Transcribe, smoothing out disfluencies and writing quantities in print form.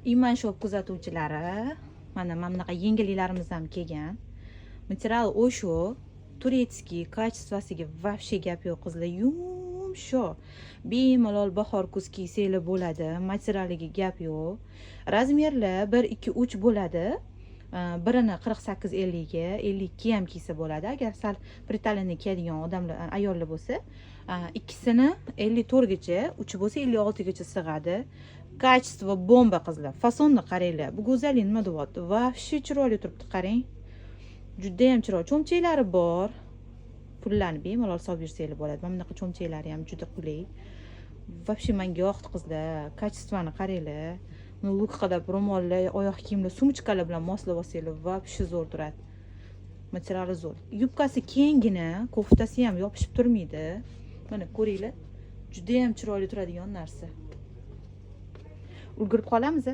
Iman Shop kuzatuvchilari, mana bunaqa yengilliklarimiz ham kelgan. Material o'sho, турецкий, качество siga вообще gap yo'q, qizlar, yumshoq. Bemalol bahor, kuz kiysanglar bo'ladi, materialiga gap yo'q. Размер lar 1, 2, 3 bo'ladi. Birini 48 50 ga, 52 ham kiysa bo'ladi. Agar sal приталенный kiyadigan odamlar, ayollar bo'lsa, ikkisini 54 gacha, uchi bo'lsa 56 gacha sig'adi. Качество bomba, qizlar. Fasonni qaranglar. Bu go'zallik nima deyapti? Вообще chiroyli turibdi, qarang. Judayam chiroyli. Cho'nchaklari bor. Pullarni bemalol solib yursanglar bo'ladi. Mana bunaqa cho'nchaklari ham juda qulay. Вообще menga yoqdi, qizlar. Качество ni qaranglar. Buni лук qilib, ro'mollar, oyoq kiyimlar, сумочка lar bilan moslab olsanglar, вообще zo'r turadi. Materiali zo'r. Yubkasi kenggina, koftasi ham yopishib turmaydi. Mana ko'ringlar. Judayam chiroyli turadigan narsa. Ulgurib qolamiz.